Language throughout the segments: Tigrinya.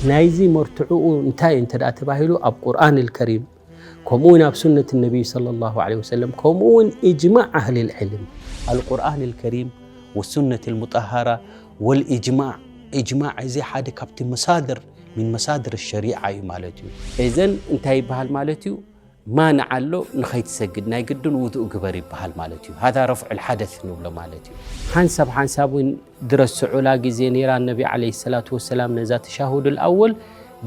ናይዚ መርትዕኡ እንታይ እንተ ደኣ ተባሂሉ፣ ኣብ ቁርኣን ኣልከሪም፣ ከምኡ እውን ኣብ ሱነት ነቢይ ሰለላሁ ዐለይሂ ወሰለም፣ ከምኡ እውን ኢጅማዕ ኣህሊል ዕልም። ኣልቁርኣን ኣልከሪም ወሱነት ኣልሙጠሃራ ወልኢጅማዕ። ኢጅማዕ እዚ ሓደ ካብቲ መሳድር፣ ሚን መሳድር ሸሪዓ እዩ ማለት እዩ። እዘን እንታይ ይበሃል ማለት እዩ? ማንዓ ኣሎ፣ ንኸይትሰግድ ናይ ግድን ውዱእ ግበር ይበሃል ማለት እዩ። ሃዛ ረፍዑል ሓደስ ንብሎ ማለት እዩ። ሓንሳብ ሓንሳብ እውን ድረስዑላ ግዜ ነይራ፣ ነቢ ዓለይሂ ሰላቱ ወሰላም ነዛ ተሻሁዱል ኣወል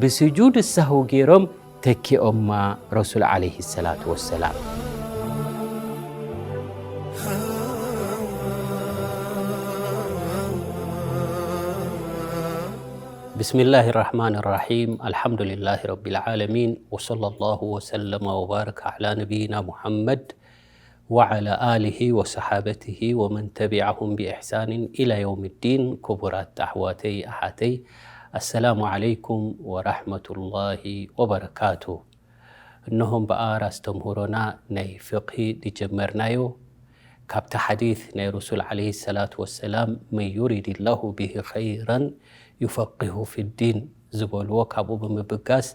ብስጁድ ሳሁ ገይሮም ተኪኦማ ረሱል ዓለይሂ ሰላቱ ወሰላም። بسم الله الرحمن الرحيم. الحمد لله رب العالمين، وصلى الله وسلم وبارك على نبينا محمد وعلى آله وصحابته ومن تبعهم بإحسان إلى يوم الدين. ክቡራት ኣሕዋተይ ኣሓተይ፣ ኣሰላሙ ዓለይኩም ወራሕመቱላሂ ወበረካቱ። እነሆ እምበኣር ኣስተምህሮና ናይ ፍቕሂ ዝጀመርናዮ ካብቲ ሓዲስ ናይ ረሱል ዓለይሂ ሰላቱ ወሰላም፣ መን ዩሪድ ላሁ ቢሂ ኸይረን ዩፈቂሁ ፊዲን ዝበልዎ፣ ካብኡ ብምብጋስ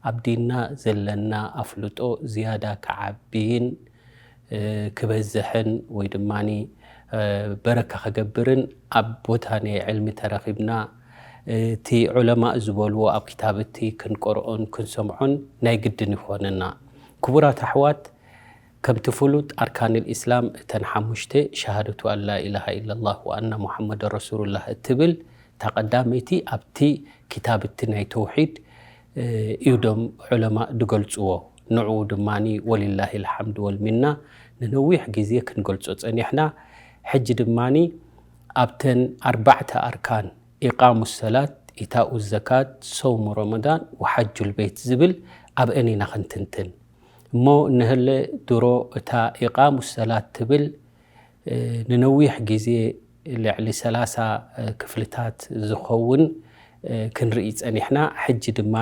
ኣብ ዲንና ዘለና ኣፍልጦ ዝያዳ ክዓብይን ክበዝሕን ወይ ድማ በረካ ክገብርን ኣብ ቦታ ናይ ዕልሚ ተረኺብና እቲ ዑለማእ ዝበልዎ ኣብ ክታብቲ ክንቀርኦን ክንሰምዖን ናይ ግድን ይኾነና። ክቡራት ኣሕዋት፣ ከምቲ ፍሉጥ ኣርካን ልኢስላም እተን ሓሙሽተ፣ ሸሃደቱ ኣን ላ ኢላሃ ኢለላህ ወኣና ሙሓመድ ረሱሉላህ እትብል እታ ቀዳመይቲ ኣብቲ ክታብ እቲ ናይ ተውሒድ እዩ ዶም ዑለማእ ድገልጽዎ። ንዕኡ ድማ ወሊላሂ ልሓምድ ወልሚና ንነዊሕ ግዜ ክንገልጾ ጸኒሕና። ሕጂ ድማ ኣብተን ኣርባዕተ ኣርካን፣ ኢቃሙ ሰላት፣ ኢታኡ ዘካት፣ ሰውሙ ረመዳን ወሓጁል ቤት ዝብል ኣብአን ኢና ክንትንትን። እሞ እንሀለ ድሮ እታ ኢቃሙ ሰላት ትብል ንነዊሕ ግዜ ልዕሊ ሰላሳ ክፍልታት ዝኸውን ክንርኢ ጸኒሕና። ሕጂ ድማ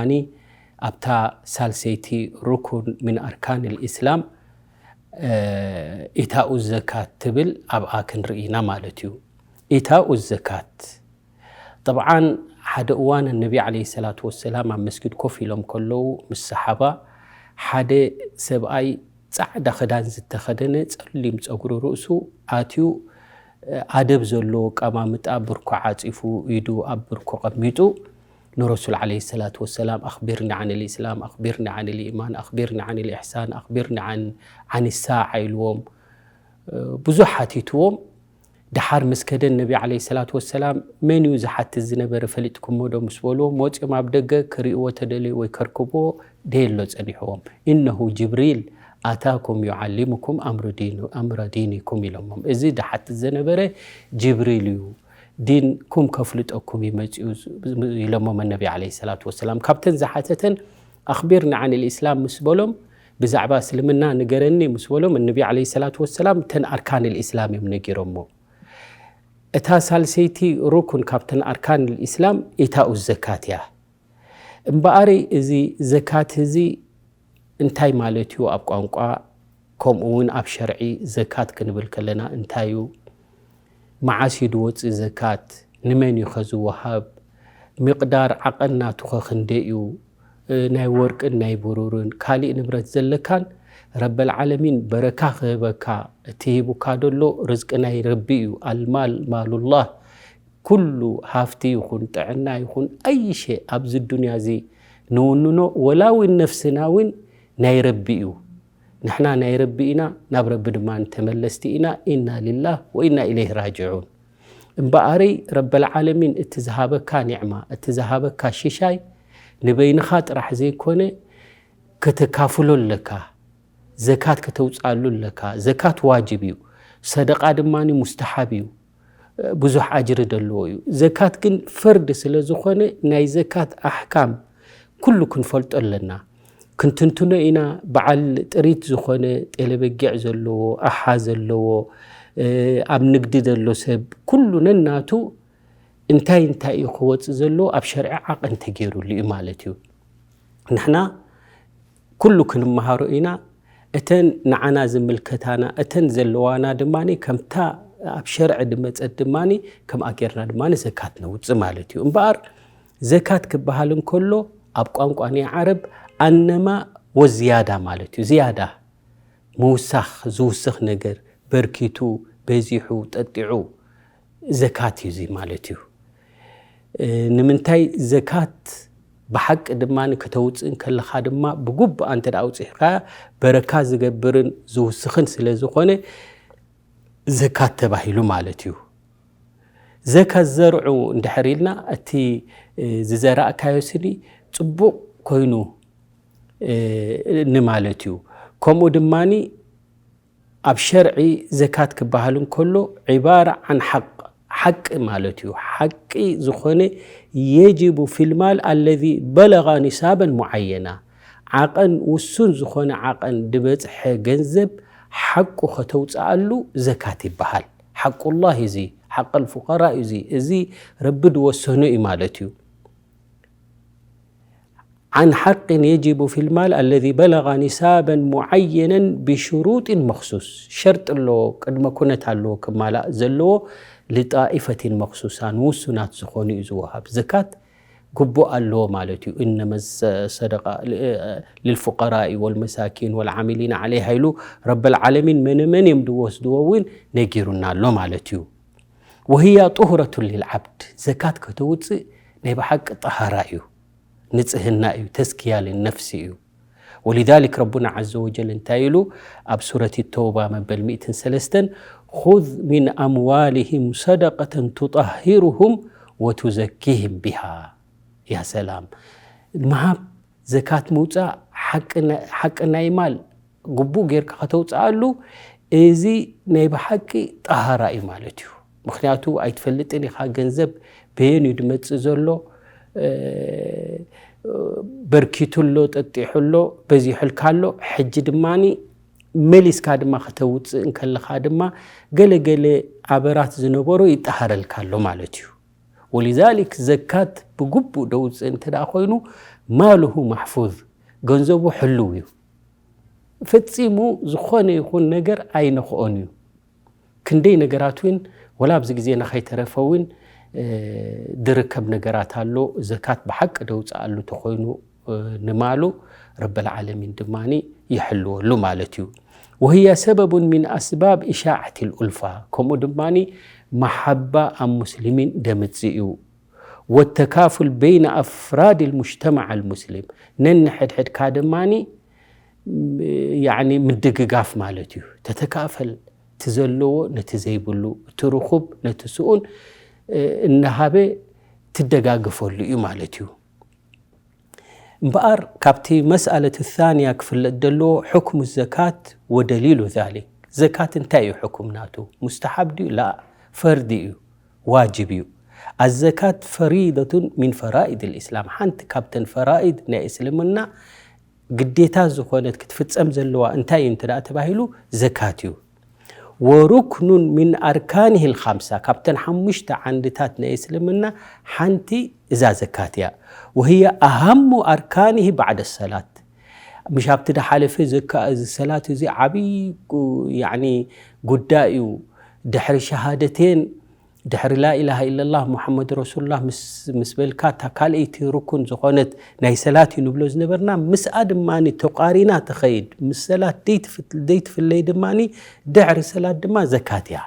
ኣብታ ሳልሰይቲ ሩኩን ምን ኣርካን ልኢስላም ኢታኡ ዘካት ትብል ኣብኣ ክንርኢ ኢና ማለት እዩ። ኢታኡ ዘካት። ጠብዓን ሓደ እዋን ነቢ ዓለይሂ ሰላቱ ወሰላም ኣብ መስጊድ ኮፍ ኢሎም ከለዉ ምስ ሰሓባ ሓደ ሰብኣይ ጻዕዳ ክዳን ዝተኸደነ ጸሊም ጸጉሪ ርእሱ ኣትዩ ኣደብ ዘለዎ ኣቀማምጣ ብርኮ ዓጺፉ ኢዱ ኣብ ብርኮ ቀሚጡ ንረሱል ዓለይሂ ሰላቱ ወሰላም ኣኽቢርኒ ዓን ልእስላም፣ ኣኽቢርኒ ዓን ልኢማን፣ ኣኽቢርኒ ዓን ልእሕሳን፣ ኣኽቢርኒ ዓን ዓን ሳዓ ኢልዎም ብዙሕ ሓቲትዎም። ደሓር ምስ ከደን ነቢ ዓለይሂ ሰላቱ ወሰላም መን እዩ ዝሓትት ዝነበረ ፈሊጥኩሞ ዶ ምስ በልዎም፣ ወፂኦም ኣብ ደገ ክርእይዎ ተደለዩ ወይ ከርክብዎ ደየሎ ፀኒሕዎም። ኢነሁ ጅብሪል ኣታኩም ዩዓሊሙኩም ኣምረ ዲኑ- ኣምረ ዲኒኩም ኢሎሞም። እዚ ዝሓትት ዝነበረ ጅብሪል እዩ፣ ዲንኩም ከፍልጠኩም እዩ መፂኡ ኢሎሞም ነቢ ዓለይሂ ሰላቱ ወሰላም። ካብተን ዝሓተተን ኣኽቢርኒ ዓን ልእስላም ምስ በሎም ብዛዕባ እስልምና ንገረኒ ምስ በሎም፣ እነቢ ዓለይሂ ሰላቱ ወሰላም እተን ኣርካን ልእስላም እዮም ነጊሮሞ። እታ ሳልሰይቲ ሩኩን ካብተን ኣርካን ልእስላም ኢታኡ ዘካት እያ። እምበኣሪ እዚ ዘካት እዚ እንታይ ማለት እዩ ኣብ ቋንቋ፣ ከምኡ እውን ኣብ ሸርዒ ዘካት ክንብል ከለና እንታይ እዩ? መዓስ እዩ ዝወፅእ ዘካት? ንመን እዩ ከ ዝወሃብ? ሚቕዳር ዓቐን ናቱ ከ ክንደይ እዩ? ናይ ወርቅን ናይ ብሩርን ካሊእ ንብረት ዘለካን ረበል ዓለሚን በረካ ክህበካ፣ እቲ ሂቡካ ደሎ ርዝቂ ናይ ረቢ እዩ። ኣልማል ማሉላህ፣ ኩሉ ሃፍቲ ይኹን ጥዕና ይኹን ኣይ ሸ ኣብዚ ዱንያ እዚ ንውንኖ ወላ እውን ነፍስና እውን ናይ ረቢ እዩ። ንሕና ናይ ረቢ ኢና፣ ናብ ረቢ ድማ ተመለስቲ ኢና። ኢና ሊላህ ወኢና ኢለይህ ራጅዑን። እምበኣረይ ረበል ዓለሚን እቲ ዝሃበካ ኒዕማ፣ እቲ ዝሃበካ ሽሻይ ንበይንኻ ጥራሕ ዘይኮነ ከተካፍሎ ኣለካ። ዘካት ከተውፅኣሉ ኣለካ። ዘካት ዋጅብ እዩ። ሰደቃ ድማ ሙስተሓብ እዩ። ብዙሕ ኣጅሪ ዘለዎ እዩ። ዘካት ግን ፈርድ ስለ ዝኾነ ናይ ዘካት ኣሕካም ኩሉ ክንፈልጦ ኣለና። ክንትንትኖ ኢና። በዓል ጥሪት ዝኾነ ጤለበጊዕ ዘለዎ፣ ኣሓ ዘለዎ፣ ኣብ ንግዲ ዘሎ ሰብ ኩሉ ነናቱ እንታይ እንታይ እዩ ክወፅእ ዘለዎ ኣብ ሸርዒ ዓቐን ተገይሩሉ እዩ ማለት እዩ። ንሕና ኩሉ ክንመሃሮ ኢና። እተን ንዓና ዝምልከታና እተን ዘለዋና ድማ ከምታ ኣብ ሸርዒ ድመጸት ድማ ከምኣ ጌርና ድማ ዘካት ነውጽእ ማለት እዩ። እምበኣር ዘካት ክበሃል እንከሎ ኣብ ቋንቋ ናይ ዓረብ ኣነማ ወዝያዳ ማለት እዩ። ዝያዳ ምውሳኽ፣ ዝውስኽ ነገር፣ በርኪቱ፣ በዚሑ፣ ጠጢዑ፣ ዘካት እዩ እዚ ማለት እዩ። እ፣ ንምንታይ ዘካት ብሓቂ ድማ ከተውፅእ እንከለኻ ድማ ብጉቡእ እንተ ደኣ ኣውፂእካ በረካ ዝገብርን ዝውስኽን ስለ ዝኾነ ዘካት ተባሂሉ ማለት እዩ። ዘካት ዘርዑ እንድሕር ኢልና እቲ፣ እ፣ ዝዘራእካዮ ስኒ ፅቡቕ ኮይኑ፣ እ፣ ንማለት እዩ። ከምኡ ድማኒ ኣብ ሸርዒ ዘካት ክበሃል እንከሎ ዒባራ ዓን ሓቅ፣ ሓቂ ማለት እዩ። ሓቂ ዝኾነ የጅቡ ፊልማል ኣለዚ በለጋ ኒሳበን ሙዓየና፣ ዓቐን ውሱን ዝኾነ ዓቐን ድበጽሐ ገንዘብ ሓቁ ከተውፅኣሉ ዘካት ይበሃል። ሓቁላህ እዚ፣ ሓቅ ልፉቀራ እዚ፣ እዚ ረቢ ድወሰኖ እዩ ማለት እዩ። عن حق يجب في المال الذي بلغ نصابا معينا بشروط مخصوص። ሸርጢ ኣለዎ፣ ቅድመ ኩነት ኣለዎ ክማላእ ዘለዎ። لطائفة مخصوصة ንውሱናት ዝኾኑ እዩ ዝወሃብ። ዘካት ግቡእ ኣለዎ ማለት እዩ። إنما الصدقة للفقراء والمساكين والعاملين عليها ኢሉ ረበል ዓለሚን መነ መን እዮም ዝወስድዎ እውን ነጊሩና ኣሎ ማለት እዩ። وهي طهرة للعبد ዘካት ከተውፅእ ናይ ብሓቂ ጠሃራ እዩ፣ ንጽህና እዩ፣ ተስክያ ልነፍሲ እዩ። ولذلك ረቡና ዓዘ ወጀል እንታይ ኢሉ ኣብ ሱረት ተውባ መበል ሚእትን ሰለስተን خذ من أموالهم صدقة تطهرهم وتزكيهم بها። ያ ሰላም፣ ምሃብ ዘካት ምውፃእ ሓቂ ናይ ማል ግቡእ ጌርካ ከተውፅኣሉ፣ እዚ ናይ ብሓቂ ጠሃራ እዩ ማለት እዩ። ምክንያቱ ኣይትፈልጥን ኢኻ ገንዘብ በየን እዩ ድመፅእ ዘሎ፣ በርኪቱ ኣሎ፣ ጠጢሑ ኣሎ፣ በዚሑልካ ኣሎ። ሕጂ ድማ መሊስካ ድማ ከተውፅእ እንከለኻ ድማ ገለገለ ኣበራት ዝነበሮ ይጠሃረልካ ኣሎ ማለት እዩ። ولذلك ዘካት ብግቡእ ደውፅእ እንተ ደኣ ኮይኑ ማልሁ ማሕፉዝ፣ ገንዘቡ ሕልው እዩ። ፈጺሙ ዝኾነ ይኹን ነገር ኣይነኽኦን እዩ። ክንደይ ነገራት እውን ወላ ኣብዚ ግዜና ከይተረፈ እውን ድርከብ ነገራት ኣሎ። ዘካት ብሓቂ ደውፅኣሉ ተኾይኑ ንማሉ ረበል ዓለሚን ድማ ይሕልወሉ ማለት እዩ። وهي سبب من أسباب إشاعة الألفة ከምኡ ድማ መሓባ ኣብ ሙስሊሚን ደምፅእ እዩ። والتكافل بين أفراد المجتمع المسلم ነንሕድሕድካ ድማ ያኒ ምድግጋፍ ማለት እዩ። ተተካፈል፣ እቲ ዘለዎ ነቲ ዘይብሉ፣ እቲ ርኹብ ነቲ ስኡን እናሃበ ትደጋግፈሉ እዩ ማለት እዩ። እምበኣር ካብቲ መስኣለት ታንያ ክፍለጥ ዘለዎ ሕክሙ ዘካት ወደሊሉ ዛሊክ፣ ዘካት እንታይ እዩ ሕኩም ናቱ? ሙስተሓብ ድዩ? ላ፣ ፈርዲ እዩ፣ ዋጅብ እዩ። ኣዘካት ፈሪደቱን ሚን ፈራኢድ ልእስላም፣ ሓንቲ ካብተን ፈራኢድ ናይ እስልምና ግዴታ ዝኾነት ክትፍጸም ዘለዋ እንታይ እዩ እንተ ደኣ ተባሂሉ ዘካት እዩ። ወሩክኑን ሚን ኣርካኒህ ልኻምሳ፣ ካብተን ሓሙሽተ ዓንድታት ናይ እስልምና ሓንቲ እዛ ዘካት እያ። ወህየ ኣሃሙ ኣርካኒህ ባዕደ ሰላት፣ ምሽ ኣብቲ ድሓለፈ ዘካ እዚ ሰላት እዚ ዓብዪ ጉ- ያኒ ጉዳይ እዩ። ድሕሪ ሸሃደቴን ድሕሪ ላኢላሃ ኢለላህ ሙሓመድ ረሱሉላህ ምስ ምስ በልካ እታ ካልኣይቲ ሩኩን ዝኾነት ናይ ሰላት እዩ ንብሎ ዝነበርና፣ ምስኣ ድማ ተቋሪና ትኸይድ። ምስ ሰላት ደይትፍት- ደይትፍለይ ድማ ድሕሪ ሰላት ድማ ዘካት እያ።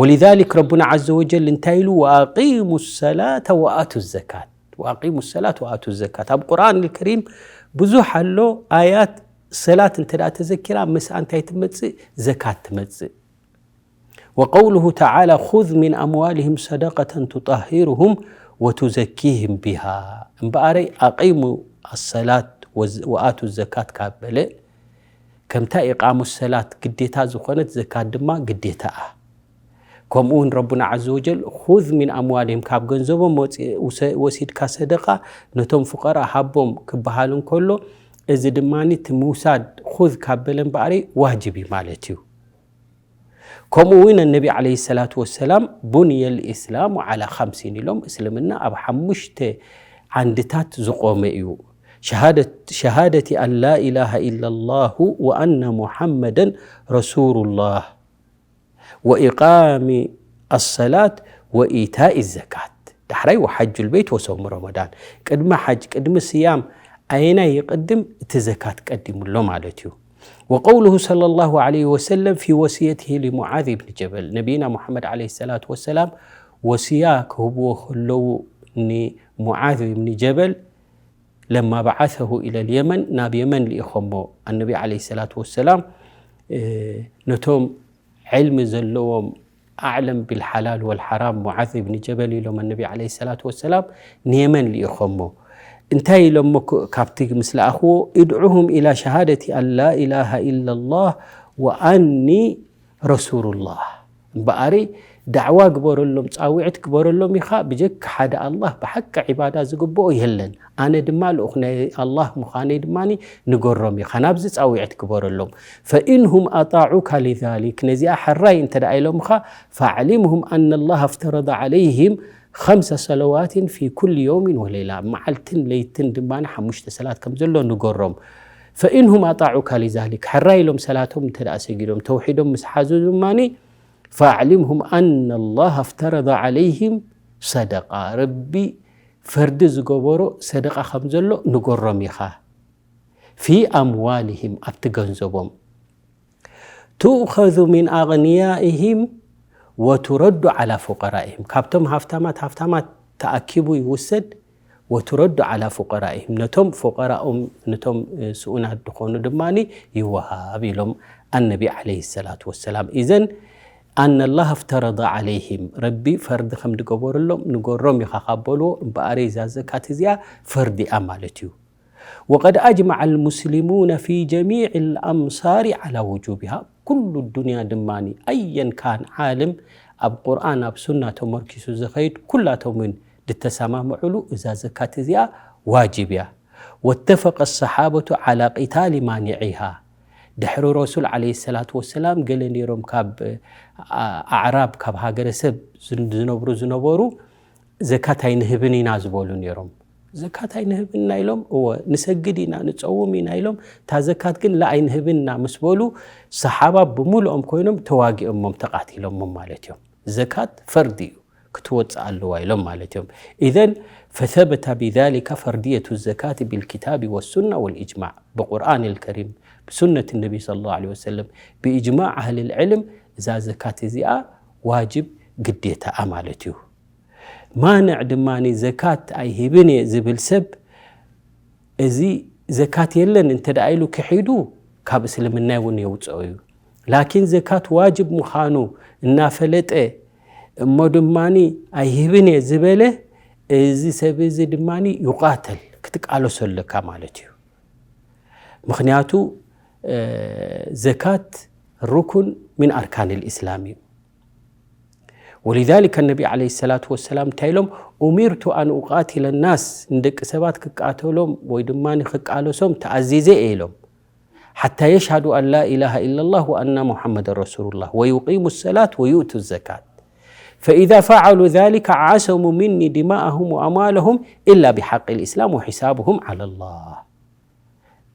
ወሊዛሊክ ረቡና ዓዘ ወጀል እንታይ ኢሉ? ወኣቂሙ ሰላተ ወኣቱ ዘካት፣ ወኣቂሙ ሰላት ወኣቱ ዘካት። ኣብ ቁርኣን ልከሪም ብዙሕ ኣሎ ኣያት ሰላት እንተ ደኣ ተዘኪራ ምስኣ እንታይ ትመጽእ? ዘካት ትመጽእ። ወቀውሉሁ ተዓላ ኹዝ ሚን ኣምዋልህም ሰደቀተን ቱጣሂሩሁም ወቱዘኪህም ቢሃ። እምበኣረይ ኣቂሙ ኣሰላት ወዝ- ወኣቱ ዘካት ካብ በለ፣ ከምታ ኢቃሙ ሰላት ግዴታ ዝኾነት ዘካት ድማ ግዴታ እያ። ከምኡ እውን ረቡና ዓዘ ወጀል ኹዝ ሚን ኣምዋልህም፣ ካብ ገንዘቦም ወፂ- ውሰ- ወሲድካ ሰደቃ ነቶም ፍቀራ ሃቦም ክበሃል እንከሎ፣ እዚ ድማ እቲ ምውሳድ ኹዝ ካብ በለ እምበኣረይ ዋጅብ እዩ ማለት እዩ። ከምኡ እውን ነቢ ዓለይሂ ሰላቱ ወሰላም ቡንየ ልኢስላሙ ዓላ ኸምሲን ኢሎም፣ እስልምና ኣብ ሓሙሽተ ዓንድታት ዝቆመ እዩ። ሸሃደት- ሸሃደቲ ኣን ላ ኢላሃ ኢላላሁ ወኣነ ሙሓመደን ረሱሉላህ وإقام الصلاة وإيتاء الزكاة. ዳሕራይ وحج البيت وصوم رمضان. ቅድሚ ሓጅ፣ ቅድሚ ስያም ኣየናይ ይቕድም? እቲ ዘካት ቀዲሙ ኣሎ ማለት እዩ። وقوله صلى الله عليه وسلم في وصيته لمعاذ بن جبل، ነቢና ሙሓመድ ዓለይሂ ሰላቱ ወሰላም ወስያ ክህብዎ ከለዉ ንሙዓዝ ብኒ ጀበል፣ ለማ በዓሰሁ ኢለል የመን፣ ናብ የመን ልኢኾሞ ኣነቢ ዓለይሂ ሰላቱ ወሰላም፣ እ፣ ነቶም ዕልሚ ዘለዎም ኣዕለም ቢልሓላል ወልሓራም ሙዓዝ ብኒ ጀበል ኢሎም ኣነቢ ዓለይሂ ሰላቱ ወሰላም ንየመን ልኢኾሞ። እንታይ ኢሎሞ ክ-፣ ካብቲ ምስ ለኣኽዎ፣ ادعهم إلى شهادة أن لا إله إلا الله وأني رسول الله። እምበኣሪ ዳዕዋ ግበረሎም፣ ጻውዒት ግበረሎም ኢኻ፣ ብጀካ ሓደ ኣላህ ብሓቂ ዒባዳ ዝግብኦ የለን፣ ኣነ ድማ ልኡኽ ናይ ኣላህ ምዃነይ ድማ ንገሮም ኢኻ፣ ናብዚ ጻውዒት ግበረሎም። فإن هم أطاعوك لذلك፣ ነዚኣ ሕራይ እንተ ደኣ ኢሎምኻ፣ فأعلمهم أن الله افترض عليهم خمس صلوات في كل يوم وليلة، መዓልትን ለይትን ድማ ሓሙሽተ ሰላት ከም ዘሎ ንገሮም። فإن هم أطاعوك لذلك، ሕራይ ኢሎም ሰላቶም እንተ ደኣ ሰጊዶም፣ ተውሒዶም ምስ ሓዙ ድማ فأعلمهم أن الله افترض عليهم صدقة، ረቢ ፈርዲ ዝገበሮ ሰደቃ ከም ዘሎ ንገሮም ኢኻ። في أموالهم، ኣብቲ ገንዘቦም። تؤخذ من أغنيائهم وترد على فقرائهم، ካብቶም ሃፍታማት ሃፍታማት ተኣኪቡ ይውሰድ። وترد على فقرائهم، ነቶም ፉቀራኦም፣ ነቶም፣ እ፣ ስኡናት ዝኾኑ ድማ ይወሃብ ኢሎም ኣነቢ ዓለይሂ ሰላቱ ወሰላም። إذن أن الله افترض عليهم، ረቢ ፈርዲ ከም ዝገበረሎም ንገሮም ኢኻ ካብ በልዎ፣ እምበኣረይ እዛ ዘካት እዚኣ ፈርዲ እያ ማለት እዩ። وقد أجمع المسلمون في جميع الأمصار على وجوبها، ኩሉ ዱንያ ድማ ኣየን ካን ዓልም ኣብ ቁርኣን ኣብ ሱና ተመርኪሱ ዝኸይድ ኩላቶም እውን ዝተሰማምዑሉ እዛ ዘካት እዚኣ ዋጅብ እያ። واتفق الصحابة على قتال مانعيها، ድሕሪ ረሱል ዓለይሂ ሰላቱ ወሰላም ገለ ነይሮም ካብ፣ አ-፣ ኣዕራብ፣ ካብ ሃገረሰብ ዝን-፣ ዝነብሩ ዝነበሩ ዘካት ኣይንህብን ኢና ዝበሉ ነይሮም። ዘካት ኣይንህብን ኢና ኢሎም፣ እወ ንሰግድ ኢና ንጸውም ኢና ኢሎም፣ እታ ዘካት ግን ላ ኣይንህብን ኢና ምስ በሉ፣ ሰሓባ ብምሉኦም ኮይኖም ተዋጊኦሞም ተቓቲሎሞም ማለት እዮም። ዘካት ፈርዲ እዩ፣ ክትወጽእ ኣለዋ ኢሎም ማለት እዮም። إذن فثبت بذلك فرضية الزكاة بالكتاب والسنة والإجماع، ብቁርኣን الكريم، ብሱነት ነቢ صلى الله عليه وسلم، ብإجماع أهل العلم እዛ ዘካት እዚኣ ዋጅብ ግዴታኣ ማለት እዩ። ማንዕ ድማ ዘካት ኣይህብን እየ ዝብል ሰብ፣ እዚ ዘካት የለን እንተ ደኣ ኢሉ ክሒዱ፣ ካብ እስልምና እውን የውፅኦ እዩ። ላኪን ዘካት ዋጅብ ምዃኑ እናፈለጠ እሞ ድማ ኣይህብን እየ ዝበለ፣ እዚ ሰብ እዚ ድማ ይቃተል፣ ክትቃለሶ ኣለካ ማለት እዩ። ምኽንያቱ፣ እ፣ ዘካት ሩኩን ሚን ኣርካን ልእስላም እዩ። ولذلك النبي عليه الصلاة والسلام እንታይ ኢሎም፣ أمرت أن أقاتل الناس، ንደቂ ሰባት ክቃተሎም ወይ ድማ ክቃለሶም ተኣዚዘ እየ ኢሎም። حتى يشهدوا أن لا إله إلا الله وأن محمدا رسول الله ويقيموا الصلاة ويؤتوا الزكاة، فإذا فعلوا ذلك عصموا مني دماءهم وأموالهم إلا بحق الإسلام وحسابهم على الله።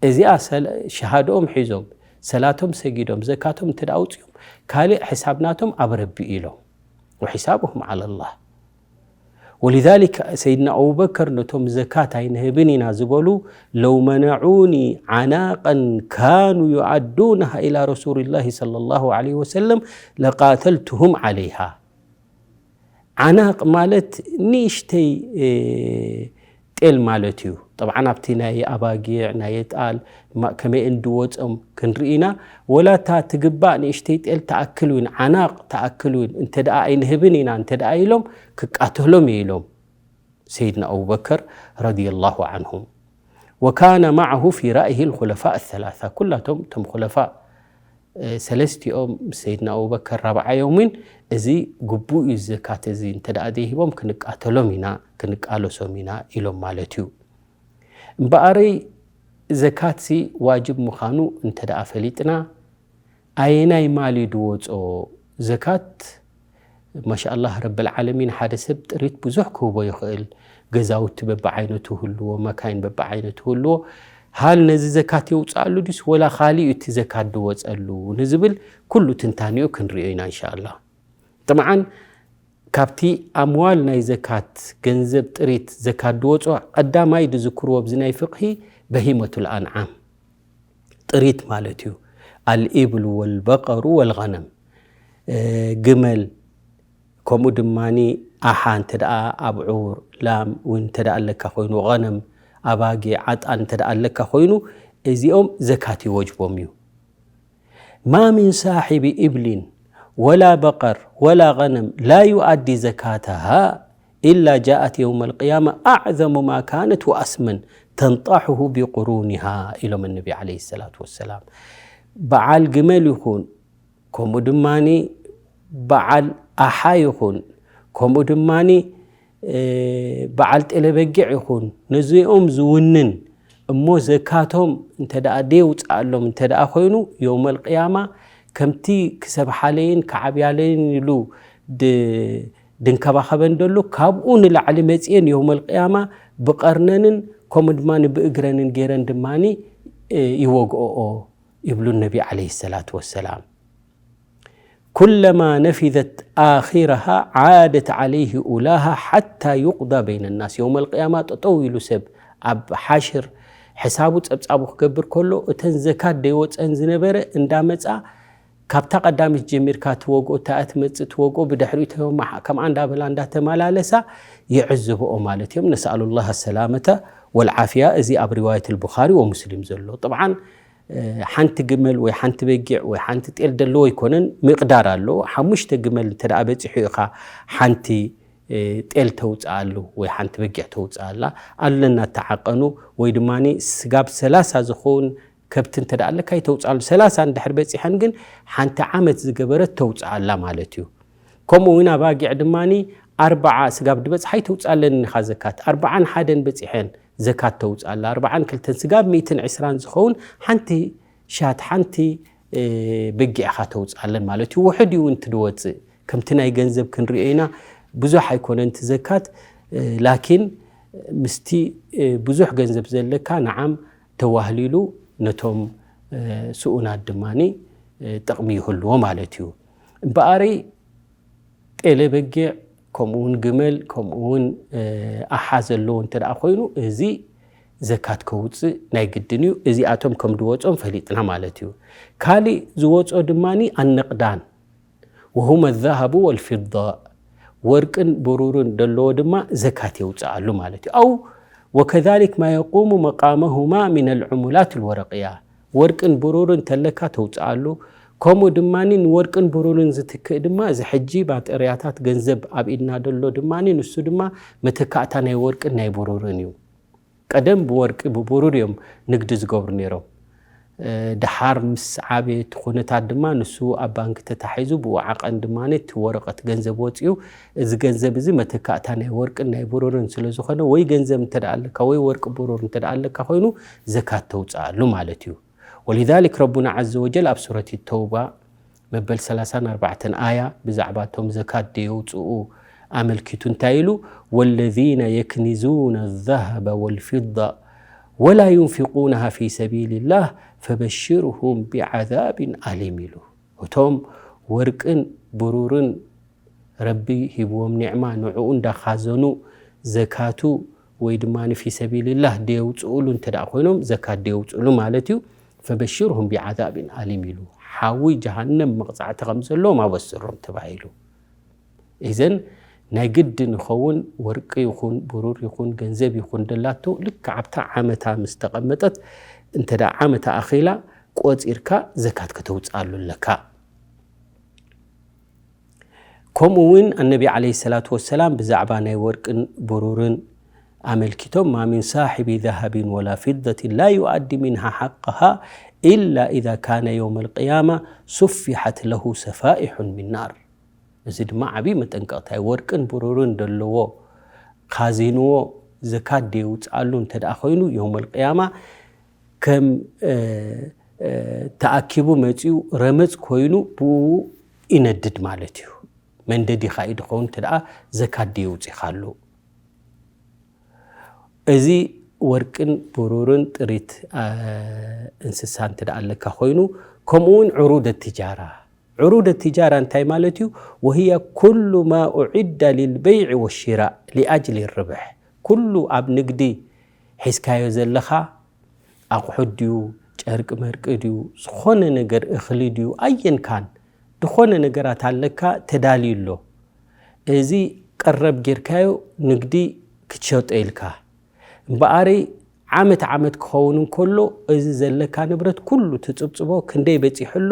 እዚኣ ሰለ-፣ ሸሃድኦም ሒዞም፣ ሰላቶም ሰጊዶም፣ ዘካቶም እንተ ደኣ ኣውፅኦም፣ ካልእ ሕሳብ ናቶም ኣብ ረቢ ኢሎም። وحسابهم على الله። ولذلك ሰይድና ኣቡበከር ነቶም ዘካት ኣይንህብን ኢና ዝበሉ፣ لو منعوني عناقا كانوا يؤدونها إلى رسول الله صلى الله عليه وسلم لقاتلتهم عليها። ዓናቕ ማለት ንእሽተይ፣ እ፣ ጤል ማለት እዩ። ጠብዓን ኣብቲ ናይ ኣባጊዕ፣ ናይ የጣል፣ ማ-፣ ከመይ እንድወጾም ክንርኢ ኢና። ወላ እታ ትግባእ ንእሽተይ ጤል ትኣክል እውን፣ ዓናቕ ትኣክል እውን፣ እንተ ደኣ ኣይንህብን ኢና እንተ ደኣ ኢሎም፣ ክቃተሎም እየ ኢሎም ሰይድና ኣቡበከር ረዲየላሁ ዓንሁም። وكان معه في رأيه الخلفاء الثلاثة، ኩላቶም እቶም ኹለፋእ፣ እ፣ ሰለስቲኦም ምስ ሰይድና ኣቡበከር ራብዓዮም እውን፣ እዚ ግቡእ እዩ፣ ዘካት እዚ እንተ ደኣ ዘይሂቦም ክንቃተሎም ኢና፣ ክንቃለሶም ኢና ኢሎም ማለት እዩ። እምበኣረይ ዘካትሲ ዋጅብ ምዃኑ እንተ ደኣ ፈሊጥና፣ ኣየናይ ማል እዩ ድወጾ ዘካት? ማሻኣላህ ረብል ዓለሚን፣ ሓደ ሰብ ጥሪት ብዙሕ ክህቦ ይኽእል። ገዛውቲ በብዓይነቱ ህልዎ፣ መካይን በብዓይነቱ ህልዎ። ሃል ነዚ ዘካት የውፅኣሉ ድዩስ ወላ ካሊእ እቲ ዘካት ድወፀሉ ንዝብል ኩሉ ትንታኔኡ ክንሪኦ ኢና እንሻላ። ጥምዓን ካብቲ ኣምዋል ናይ ዘካት ገንዘብ ጥሪት ዘካት ድወፅኦ ቀዳማይ ድዝክርዎ ኣብዚ ናይ ፍቕሂ በሂመቱል ኣንዓም ጥሪት ማለት እዩ። ኣልኢብሉ ወልበቀሩ ወልገነም፣ ግመል፣ ከምኡ ድማ ኣሓ እንተ ደኣ ኣብዑር፣ ላም እውን እንተ ደኣ ኣለካ ኮይኑ፣ ገነም፣ ኣባጊዕ፣ ዓጣን እንተ ደኣ ኣለካ ኮይኑ፣ እዚኦም ዘካት ይወጅቦም እዩ። ማ ምን ሳሒቢ ኢብሊን ወላ በቀር ወላ ገነም ላ ዩኣዲ ዘካተሃ ኢላ ጃኣት የውመ ልቅያማ ኣዕዘሙ ማ ካነት ወኣስመን ተንጣሕሁ ቢቁሩኒሃ ኢሎም ነቢ ዓለይሂ ሰላቱ ወሰላም። በዓል ግመል ይኹን ከምኡ ድማ በዓል ኣሓ ይኹን ከምኡ ድማ በዓል ጤለ በጊዕ ይኹን ነዚኦም ዝውንን እሞ ዘካቶም እንተ ደኣ ደየውፅኣሎም እንተ ደኣ ኮይኑ የውመል ቅያማ ከምቲ ክሰብሓለይን ክዓብያለይን ኢሉ ድንከባኸበን ደሎ ካብኡ ንላዕሊ መፅየን የውመል ቅያማ ብቐርነንን ከምኡ ድማ ብእግረንን ገይረን ድማ ይወግኦኦ ይብሉ ነቢ ዓለይሂ ሰላቱ ወሰላም። ኩለማ ነፊዘት ኣኺረሃ ዓደት ዓለይሂ ኡላሃ ሓታ ዩቕዳ በይነ ናስ። የውመል ቅያማ ጠጠው ኢሉ ሰብ ኣብ ሓሽር ሕሳቡ ጸብጻቡ ክገብር ከሎ እተን ዘካት ደይወጸን ዝነበረ እንዳመጻ ካብታ ቀዳሚት ጀሚርካ ትወግኦ እታ እያ ትመጽእ ትወግኦ ብድሕሪኡ ተማሓ ከምኣ እንዳበላ እንዳተመላለሳ ይዕዝብኦ ማለት እዮም። ነስኣሉ ላህ ሰላመተ ወልዓፍያ። እዚ ኣብ ሪዋየት ልቡኻሪ ወሙስሊም ዘሎ ጥብዓን ሓንቲ ግመል ወይ ሓንቲ በጊዕ ወይ ሓንቲ ጤል ደለዎ ኣይኮነን፣ ሚቕዳር ኣለዎ። ሓሙሽተ ግመል እንተ ደኣ በጺሑ ኢኻ ሓንቲ ጤል ተውጽኣሉ ወይ ሓንቲ በጊዕ ተውጽኣላ ኣለና ተዓቀኑ። ወይ ድማ ስጋብ ሰላሳ ዝኸውን ከብቲ እንተ ደኣ ኣለካ ይተውጽኣሉ። ሰላሳ እንድሕር በጺሐን ግን ሓንቲ ዓመት ዝገበረት ተውጽኣላ ማለት እዩ። ከምኡ እውን ኣባጊዕ ድማ ኣርብዓ ስጋብ ድበጽሓ ይተውጽኣለን ኢኻ ዘካት። ኣርብዓን ሓደን በጺሐን ዘካት ተውፅኣላ። ኣርብዓን ክልተን ስጋብ ሚእትን ዕስራን ዝኸውን ሓንቲ ሻት ሓንቲ ብጊዕኻ ተውፅኣለን ማለት እዩ። ውሕድ እዩ እንትድወፅእ ከምቲ ናይ ገንዘብ ክንሪኦ ኢና። ብዙሕ ኣይኮነን እቲ ዘካት፣ ላኪን ምስቲ ብዙሕ ገንዘብ ዘለካ ንዓም ተዋህሊሉ ነቶም ስኡናት ድማ ጥቕሚ ይህልዎ ማለት እዩ። እምበኣረይ ጤለ በጊዕ ከምኡውን ግመል ከምኡውን ኣሓ ዘለዎ እንተ ደኣ ኮይኑ እዚ ዘካት ከውፅእ ናይ ግድን እዩ። እዚኣቶም ከም ድወፆም ፈሊጥና ማለት እዩ። ካሊእ ዝወፆ ድማ ኣነቅዳን ወሁመ ዛሃቡ ወልፊዳ ወርቅን ብሩርን ደለዎ ድማ ዘካት የውፅኣሉ ማለት እዩ። ኣው ወከዛሊክ ማ የቁሙ መቃመሁማ ሚን ኣልዕሙላት ልወረቅያ ወርቅን ብሩርን ተለካ ተውፅኣሉ። ከምኡ ድማ ንወርቅን ብሩርን ዝትክእ ድማ እዚ ሕጂ ባጠርያታት ገንዘብ ኣብ ኢድና ደሎ ድማ ንሱ ድማ መተካእታ ናይ ወርቅን ናይ ብሩርን እዩ። ቀደም ብወርቂ ብብሩር እዮም ንግዲ ዝገብሩ ነይሮም። ድሓር ምስ ዓበየ እቲ ኩነታት ድማ ንሱ ኣብ ባንኪ ተታሒዙ ብኡ ዓቐን ድማ እቲ ወረቐት ገንዘብ ወፂኡ። እዚ ገንዘብ እዚ መተካእታ ናይ ወርቅን ናይ ብሩርን ስለ ዝኾነ ወይ ገንዘብ እንተ ደኣ ኣለካ ወይ ወርቂ ብሩር እንተ ደኣ ኣለካ ኮይኑ ዘካት ተውፅኣሉ ማለት እዩ። ወሊዛሊክ ረቡና ዓዘ ወጀል ኣብ ሱረት ተውባ መበል ሰላሳን ኣርባዕተን ኣያ ብዛዕባ እቶም ዘካት ደየውፅኡ ኣመልኪቱ እንታይ ኢሉ? ወለዚነ የክኒዙነ ዘሀበ ወልፊዳ ወላ ዩንፊቁነሃ ፊ ሰቢልላህ ፈበሽርሁም ቢዓዛቢን ኣሊም ኢሉ። እቶም ወርቅን ብሩርን ረቢ ሂብዎም ኒዕማ ንዕኡ እንዳኻዘኑ ዘካቱ ወይ ድማ ፊ ሰቢልላህ ደየውፅኡሉ እንተ ደኣ ኮይኖም ዘካት ደየውፅኡሉ ማለት እዩ። ፈበሽርሁም ቢዓዛቢን ኣሊም ኢሉ ሓዊ ጀሃነም መቕፃዕቲ ከም ዘለዎም ኣበስሮም ተባሂሉ። ኢዘን ናይ ግዲ ንኸውን ወርቂ ይኹን ብሩር ይኹን ገንዘብ ይኹን ደላቶ ልክዕ ኣብታ ዓመታ ምስ ተቐመጠት እንተ ደኣ ዓመታ ኣኺላ ቆፂርካ ዘካት ከተውፅኣሉ ኣለካ። ከምኡ እውን ኣነቢ ዓለይሂ ሰላቱ ወሰላም ብዛዕባ ናይ ወርቅን ብሩርን ኣመልኪቶም ማ ሚን ሳሒቢ ዘሃቢን ወላ ፊደትን ላ ዩኣዲ ሚንሃ ሓቅሃ ኢላ ኢዛ ካነ የውመ ልቅያማ ሱፊሓት ለሁ ሰፋኢሑን ሚን ናር። እዚ ድማ ዓብዪ መጠንቀቕታ እዩ። ወርቅን ብሩርን ደለዎ ካዚንዎ ዘካት ደየውፅኣሉ እንተ ደኣ ኮይኑ የውመል ቅያማ ከም ተኣኪቡ መፂኡ ረመፅ ኮይኑ ብኡ ይነድድ ማለት እዩ። መንደዲ ኻኢ ድኸውን እንተ ደኣ ዘካት ደየውፂኻሉ። እዚ ወርቅን ብሩርን ጥሪት እንስሳ እንተ ኣለካ ኮይኑ፣ ከምኡውን ዕሩደ ትጃራ። ዕሩደ ትጃራ እንታይ ማለት እዩ? وهي كل ما أعد للبيع والشراء لأجل الربح. ኩሉ ኣብ ንግዲ ሒዝካዮ ዘለኻ ኣቑሑት ድዩ፣ ጨርቂ መርቂ ድዩ፣ ዝኾነ ነገር እኽሊ ድዩ፣ ኣየንካን ዝኾነ ነገራት ኣለካ ተዳልዩ ኣሎ። እዚ ቀረብ ጌርካዮ ንግዲ ክትሸጦ ኢልካ። እምበኣረይ ዓመት ዓመት ክኸውን እንከሎ፣ እዚ ዘለካ ንብረት ኩሉ ትጽብጽቦ፣ ክንደይ በጺሑ ኣሎ፣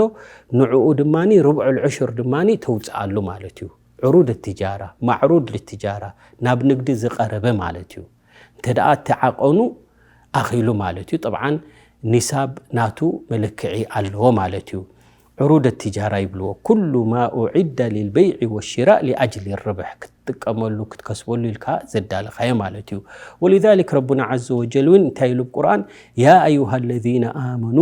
ንዕኡ ድማ ርብዑል ዕሹር ድማ ተውጽኣሉ ማለት እዩ። ዕሩድ ትጃራ፣ ማዕሩድ ልትጃራ፣ ናብ ንግዲ ዝቐረበ ማለት እዩ። እንተ ደኣ እቲ ዓቐኑ ኣኺሉ ማለት እዩ። ጠብዓን ኒሳብ ናቱ መለክዒ ኣለዎ ማለት እዩ። ዕሩደ ትጃራ ይብልዎ። ኩሉ ማ ኡዒደ ሊልበይዒ ወሽራእ ሊኣጅሊ ርብሕ፣ ክትጥቀመሉ ክትከስበሉ ኢልካ ዘዳለኻዮ ማለት እዩ። ወሊዛሊክ ረቡና ዐዘ ወጀል እውን እንታይ ኢሉ ብቁርኣን? ያ ኣዩሃ ለዚነ ኣመኑ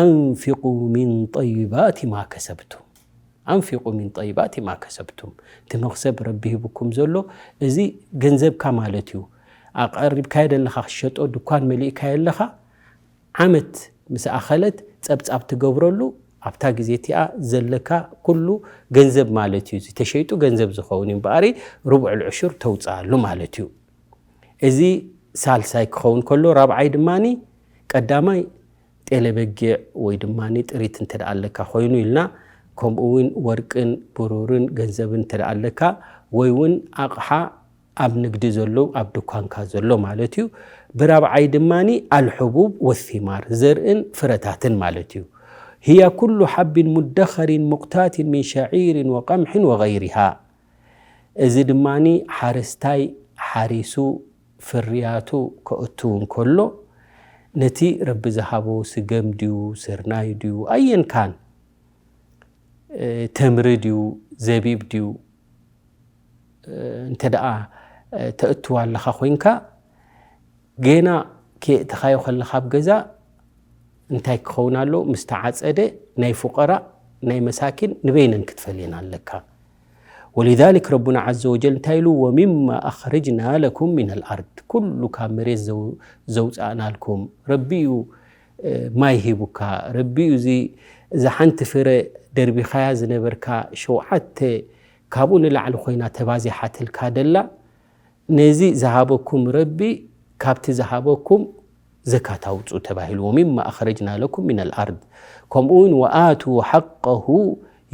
ኣንፊቁ ሚን ጠይባቲ ማ ከሰብቱም። ኣንፊቁ ሚን ጠይባቲ ማ ከሰብቱም። እቲ መኽሰብ ረቢ ሂቡኩም ዘሎ፣ እዚ ገንዘብካ ማለት እዩ። ኣቐሪብካዮ ደለኻ ክሸጦ፣ ድኳን መሊእካዮ ኣለኻ፣ ዓመት ምስ ኣኸለት ጸብጻብ ትገብረሉ፣ ኣብታ ግዜ እቲኣ ዘለካ ኩሉ ገንዘብ ማለት እዩ። እዚ ተሸይጡ ገንዘብ ዝኸውን እዩ። እምበኣሪ ርቡዕል ዕሹር ተውጽኣሉ ማለት እዩ። እዚ ሳልሳይ ክኸውን ከሎ፣ ራብዓይ ድማኒ ቀዳማይ ጤለ በጊዕ ወይ ድማኒ ጥሪት እንተ ደኣ ኣለካ ኮይኑ ኢልና፣ ከምኡ እውን ወርቅን ብሩርን ገንዘብን እንተ ደኣ ኣለካ፣ ወይ እውን ኣቕሓ ኣብ ንግዲ ዘሎ፣ ኣብ ድኳንካ ዘሎ ማለት እዩ። ብራብዓይ ድማኒ ኣልሕቡብ ወሲማር፣ ዘርእን ፍረታትን ማለት እዩ። ህያ ኩሉ ሓቢን ሙደኸሪን ሙቅታቲን ሚን ሸዒርን ወቀምሕን ወገይሪሃ። እዚ ድማኒ ሓረስታይ ሓሪሱ ፍርያቱ ከእቱ እንከሎ፣ ነቲ ረቢ ዝሃቦ ስገም ድዩ፣ ስርናይ ድዩ፣ ኣየን ካን፣ እ፣ ተምሪ ድዩ፣ ዘቢብ ድዩ፣ እ፣ እንተ ደኣ፣ እ፣ ተእትዋ ኣለኻ ኮይንካ፣ ጌና ከየእተኻዮ ከለኻ ኣብ ገዛ እንታይ ክኸውን ኣለዎ? ምስ ተዓጸደ ናይ ፉቀራእ፣ ናይ መሳኪን ንበይነን ክትፈልየን ኣለካ። ወሊዛሊክ ረቡና ዐዘ ወጀል እንታይ ኢሉ? "ወሚማ ኣኽረጅና ለኩም ሚነል ኣርድ"፣ ኩሉ ካብ መሬት ዘው-፣ ዘውጻእናልኩም። ረቢ እዩ፣ እ፣ ማይ ሂቡካ። ረቢ እዩ እዚ፣ እዛ ሓንቲ ፍረ ደርቢኻያ ዝነበርካ ሸውዓተ ካብኡ ንላዕሊ ኮይና ተባዚሓትልካ ደላ። ነዚ ዝሃበኩም ረቢ ካብቲ ዝሃበኩም ዘካት ኣውጽኡ ተባሂሉ። "ወሚማ ኣኽረጅና ለኩም ሚነል ኣርድ"፣ ከምኡ እውን "ወኣቱ ሓቀሁ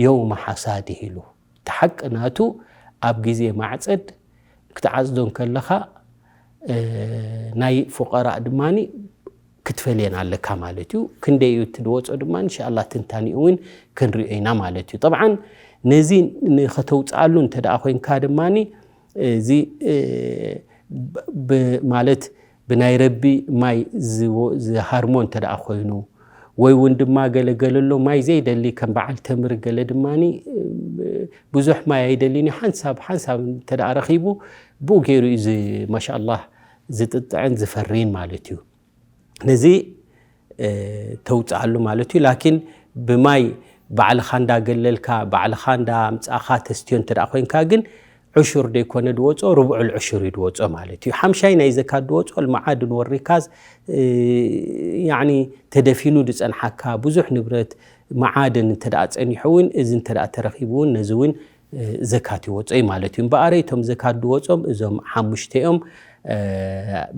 የውመ ሓሳድህ" ኢሉ። እቲ ሓቂ ናቱ ኣብ ግዜ ማዕጸድ ክትዓጽዶ እንከለኻ፣ እ፣ ናይ ፉቀራእ ድማኒ ክትፈልየን ኣለካ ማለት እዩ። ክንደይ እዩ እቲ ድወጾ ድማ እንሻላ ትንታኒኡ እውን ክንሪኦ ኢና ማለት እዩ። ጠብዓን ነዚ ንኸተውፅኣሉ እንተ ደኣ ኮይንካ ድማኒ፣ እዚ፣ እ፣ ብ-፣ ብ-፣ ማለት ብናይ ረቢ ማይ ዝወ-፣ ዝሃርሞ እንተ ደኣ ኮይኑ፣ ወይ እውን ድማ ገለ ገለ ኣሎ ማይ ዘይደሊ ከም በዓል ተምሪ ገለ ድማኒ፣ እ፣ ብዙሕ ማይ ኣይደልን እዩ፣ ሓንሳብ ሓንሳብ እንተ ደኣ ረኺቡ ብኡ ገይሩ እዩ ዚ-፣ ማሻኣላህ ዝጥጥዕን ዝፈርይን ማለት እዩ። ነዚ፣ እ፣ ተውፅኣሉ ማለት እዩ። ላኪን ብማይ ባዕልኻ እንዳገለልካ፣ ባዕልኻ እንዳምፃእኻ ተስትዮ እንተ ደኣ ኮይንካ ግን ዕሹር ደይኮነ ድወፆ፣ ርቡዕል ዕሹር እዩ ድወፆ ማለት እዩ። ሓምሻይ ናይ ዘካት ድወፆ፣ ልመዓድን ወሪካዝ፣ እ፣ ያዕኒ ተደፊኑ ድፀንሓካ ብዙሕ ንብረት መዓድን እንተ ደኣ ፀኒሑ እውን፣ እዚ እንተ ደኣ ተረኺቡ እውን፣ ነዚ እውን ዘካት ይወጾ እዩ ማለት እዩ። እምበኣር እቶም ዘካት ድወጾም እዞም ሓሙሽተ እዮም፣ እ፣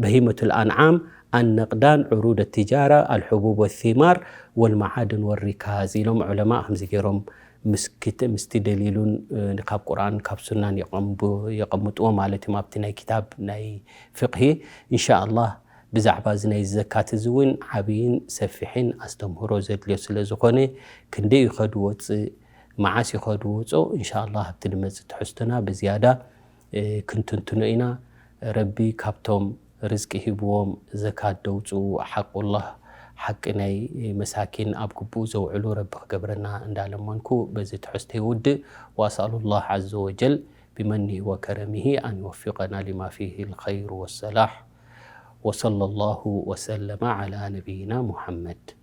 በሂመቱል ኣንዓም፣ ኣነቅዳን፣ ዕሩድ ትጃራ፣ ኣልሕቡብ ወሲማር፣ ወልመዓድን ወሪካዝ ኢሎም ዑለማ ከምዚ ገይሮም ምስ ክት-፣ ምስቲ ደሊሉን፣ እ፣ ካብ ቁርኣን ካብ ሱናን የቐምቡ-፣ የቐምጥዎ ማለት እዮም። ኣብቲ ናይ ክታብ ናይ ፍቅሂ፣ ኢንሻኣላህ፣ ብዛዕባ እዚ ናይ ዘካት እዚ እውን ዓብይን ሰፊሕን ኣስተምህሮ ዘድልዮ ስለ ዝኾነ፣ ክንደይ እዩ ከ ድወፅእ፣ መዓስ እዩ ከ ድወፆ? ኢንሻኣላህ ኣብቲ ንመፅእ ትሕዝቶና ብዝያዳ፣ እ፣ ክንትንትኖ ኢና። ረቢ ካብቶም ርዝቂ ሂብዎም ዘካት ደውፅኡ፣ ሓቁላህ፣ ሓቂ ናይ መሳኪን ኣብ ግቡኡ ዘውዕሉ ረቢ ክገብረና እንዳለመንኩ በዚ ትሕዝቶ ይውድእ። ወኣስኣሉላህ ዐዘ ወጀል ቢመኒሂ ወከረሚሂ ኣን ይወፊቀና ሊማ ፊሂ ልኸይሩ ወሰላሕ። ወሰለላሁ ወሰለመ ዐላ ነቢይና ሙሐመድ።